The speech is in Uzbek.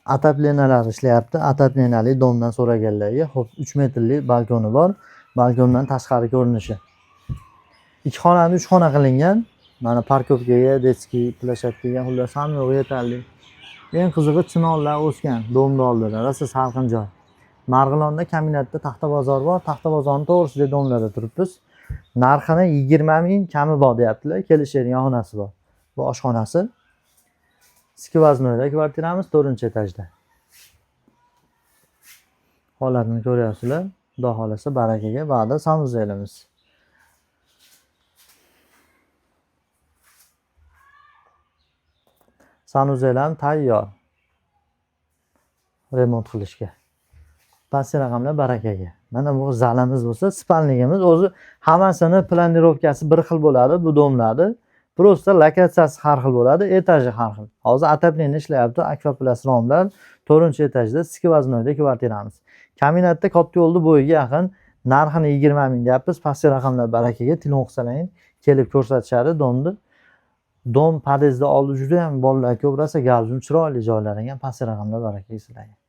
Отопления lar ishlayapti. Отопления li дом dan so'raganlarga, xo'p, 3 metrli balkoni bor. Balkondan tashqari ko'rinishi. 2 xonani 3 xona qilingan. Mana парковка ga, детский площадка ga, xullas hamma yo'g'i yetarli. Eng qizig'i chinorlar o'sgan дом ni oldida. Rosa salqin joy. Marg'ilonda Kaminatda Taxta bozor bor. Taxta bozorning to'g'risida дом larda turibmiz. Narxini 20 ming kami bor deyaptilar. Kelishadigan xonasi bor. Bu oshxonasi. Сквозной da kvartiramiz 4-etajda. Holatini ko'ryapsizlar. Xudo xohlasa barakaga va'da санузел imiz. Санузел ham tayyor. Remont qilishga. Pastki raqamlar barakaga. Mana bu zalimiz bo'lsa, спальник imiz o'zi hammasini планировка si bir xil bo'ladi bu дом larda. Просто lokatsiyasi har xil bo'ladi, etaji har xil. Hozir отопление ishlayapti, Akfa Plus romlar 4-etajda сквозной da kvartiramiz. Kaminatda katta yo'lni bo'yiga yaqin, narxini 20 ming deyapmiz. Pastki raqamlar barakaga telefon qilsalaring kelib ko'rsatishadi дом ni. Дом podyezdda oldi juda ham bolalar ko'p, rosa gavjum, chiroyli joylar ekan. Pastki raqamlar barakaga sizlarga.